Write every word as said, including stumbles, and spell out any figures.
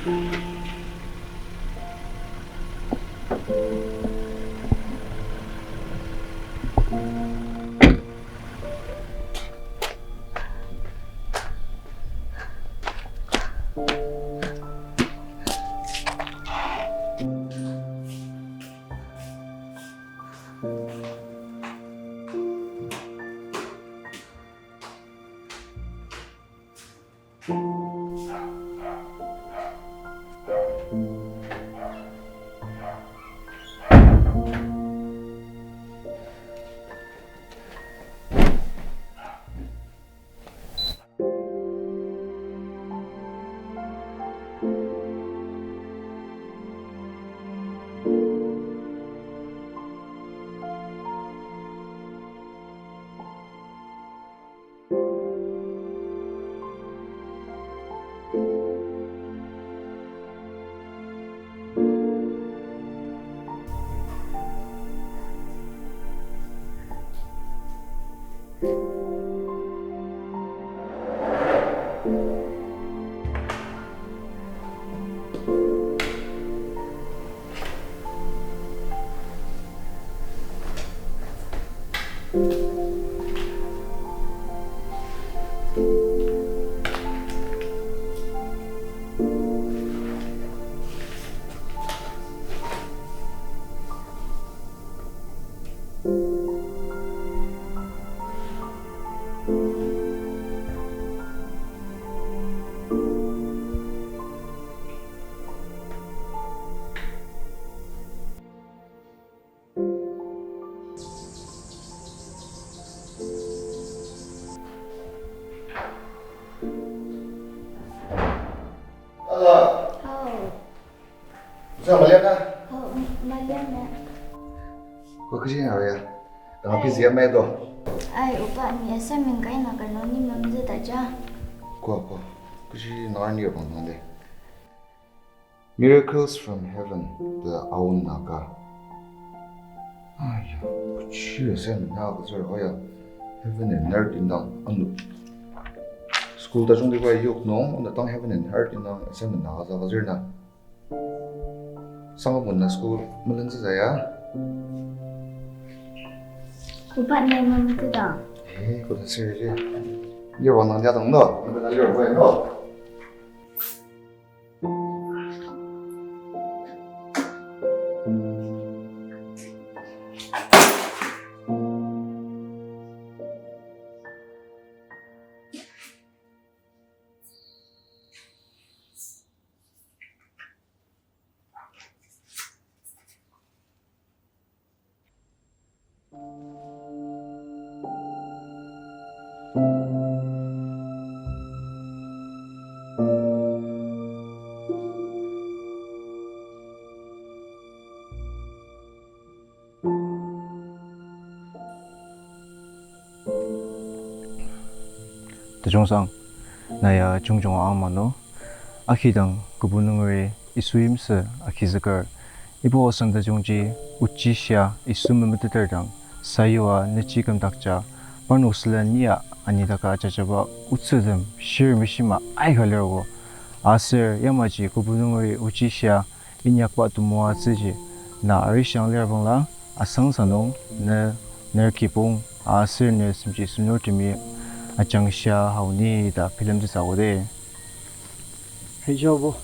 Hello. Hello. Sa maliang na? Oh, maliang na. Ko kechi na ya? Tanga busy ya mai do. Ai, oba, ni assignment ka ina ka nung ni mamzü ta ja. Ko, ko. Kechi na ni ya bang nang de. Miracles from Heaven, the Aon Naga. Aya, kechi assignment na agütsür, oya, heaven and earth indang, ano. School tajungtiba yok nung, ano tang heaven and earth indang assignment na agütsü agütsür na. Sangkabun na school, melen tsütsü ya. Oba, ni mamtidang. Eh, koda sir ji. Lir wang nang jadang no, melen lir wang no. Tajungsang, na ya jungjunga ama no. Akidang kübok nungeri Yisu yimsü agizüker. Iba osang tajungji ochishia Yisu memeteter dang sayua nechi kümdakja parnok sülen nia anidaka ajajaba otsütem shir meshima aika lir ogo. Aser yamaji kübok nungeri ochishia inyakba temoatsüji na arishang lir bangla asangsang nung ne ner kibong aser ne semji senurtemi ajangshia aoni ta bilemtsütsü ogo de. Hijabo.